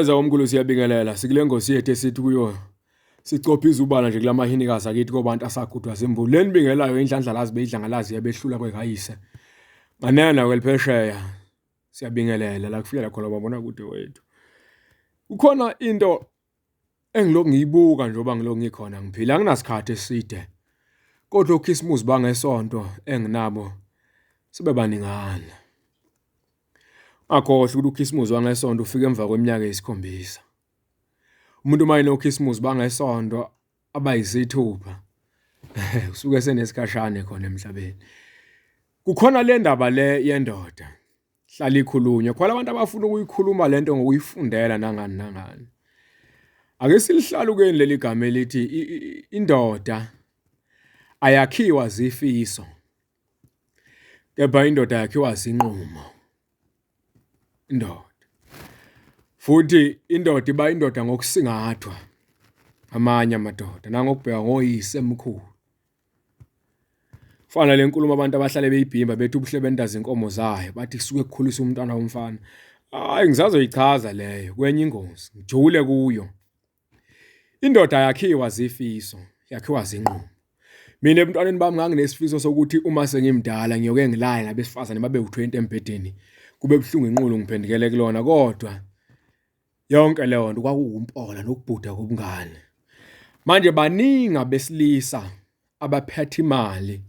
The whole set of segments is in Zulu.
Zakomkhulu, siyabingelela. Sikule ngosi yethu esithi kuyo sicopha izubala nje kulamahinikazi akithi kobantu asagudwa zimbulu. Lenibingelayo inhlanhlalazi beyidlangalazi yabehlula kwekayise. Nganena kweliphesheya siyabingelela la kufikela khona babona kude wethu. Kukhona into engilokhu ngiyibuka njengoba ngilokhu ngikhona ngiphila, anginasikhathi eside. Kodwa okhisimusi bangesonto enginabo sebebaningana. Ungakhohlwa ukuthi ukhisimusi wangesonto ufika emva kweminyaka eyisikhombisa. Umuntu uma enokhisimusi bangesonto abayisithupha usuke esenesikhashana ekhona emhlabeni. Kukhona le ndaba le yendoda hlala ikhulunywa, khona abantu abafuna ukuyikhuluma le nto ngokuyifundela nangani nangani. Ake silihlalukeni leli gama elithi indoda ayakhiwa zifiso. Kepha indoda yakhiwa zinqumo. Indoda. Futhi indoda iba indoda ngokusingathwa amanye amadoda nangokubheka ngoyise mkhulu. Fana le nkulumo abantu abahlale beyibhimba bethi ubuhle bendazi inkomo zayo, bathi kusuke kukhulisa umntwana womfana. Hhayi, ngisazoyichaza leyo kwenye ingozi, ngijule kuyo. Indoda yakhiwa zifiso, yakhiwa zinqumo. Mina ebuntwaneni bami nganginesifiso sokuthi uma sengimdala ngiyoke ngilale nabesifazane babe u-20 embhedeni, kube buhlungu inqulu ngiphendukele kulona kodwa yonke leyo nto kwakuwumpola nokubhuda kobungane. Manje baningi abesilisa abaphethe imali,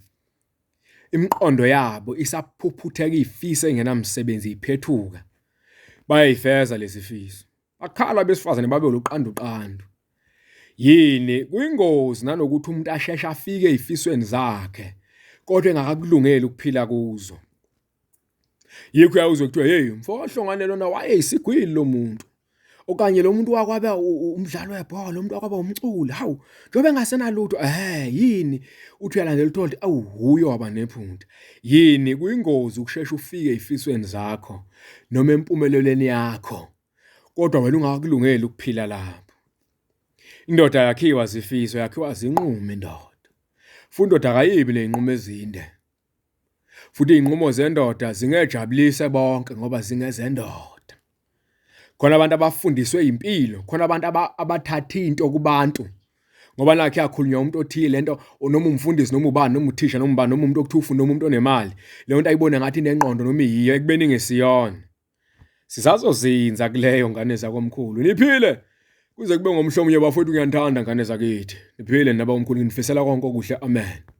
imiqondo yabo isaphuphutheka iy'fiso ey'ngenamsebenzi iphethuka, bayayifeza lezi fiso. Bakhala abesifazane babe luqanduqandu. Yini kuyingozi nanokuthi umuntu asheshe afike ezifisweni zakhe kodwa engakakulungeli ukuphila kuzo. Yikho uyawuzwe kuthiwa hey mfoka Hlongwane lona wayeyisigwili lo muntu. Okanye lo muntu wakwaba umdlali webhola, umuntu wakwaba umculi, hawu njengoba engasenalutho yini uthi uyalandela uthole ukuthi awu wuye waba nephunta. Yini kuyingozi ukusheshe ufike ezifisweni zakho noma empumelelweni yakho kodwa wena ungakakulungeli ukuphila lapho. Indoda yakhiwa zifiso, yakhiwa zinqumo indoda. Futhi indoda akayibi ney'nqumo ezinde. Futhi iy'nqumo zendoda zingejabulise bonke ngoba zingezendoda. Khona abantu abafundiswe impilo, khona abantu abathatha into kubantu. Ngoba nakho yakhulunywa umuntu othile lento noma umfundisi noma ubani noma uthisha noma ubani noma umuntu okuthiwa ufunda noma umuntu onemali. Leyo nto ayibone ngathi inengqondo noma iyiyo ekubeni ingesiyona. Sisazozinza kuleyo ngane zakomkhulu. Niphile kuze kube ngomhlomunye bafowethu, ngiyanithanda ngane zakithi. Niphile nabomkhulu, nginifisela konke okuhle. Amen.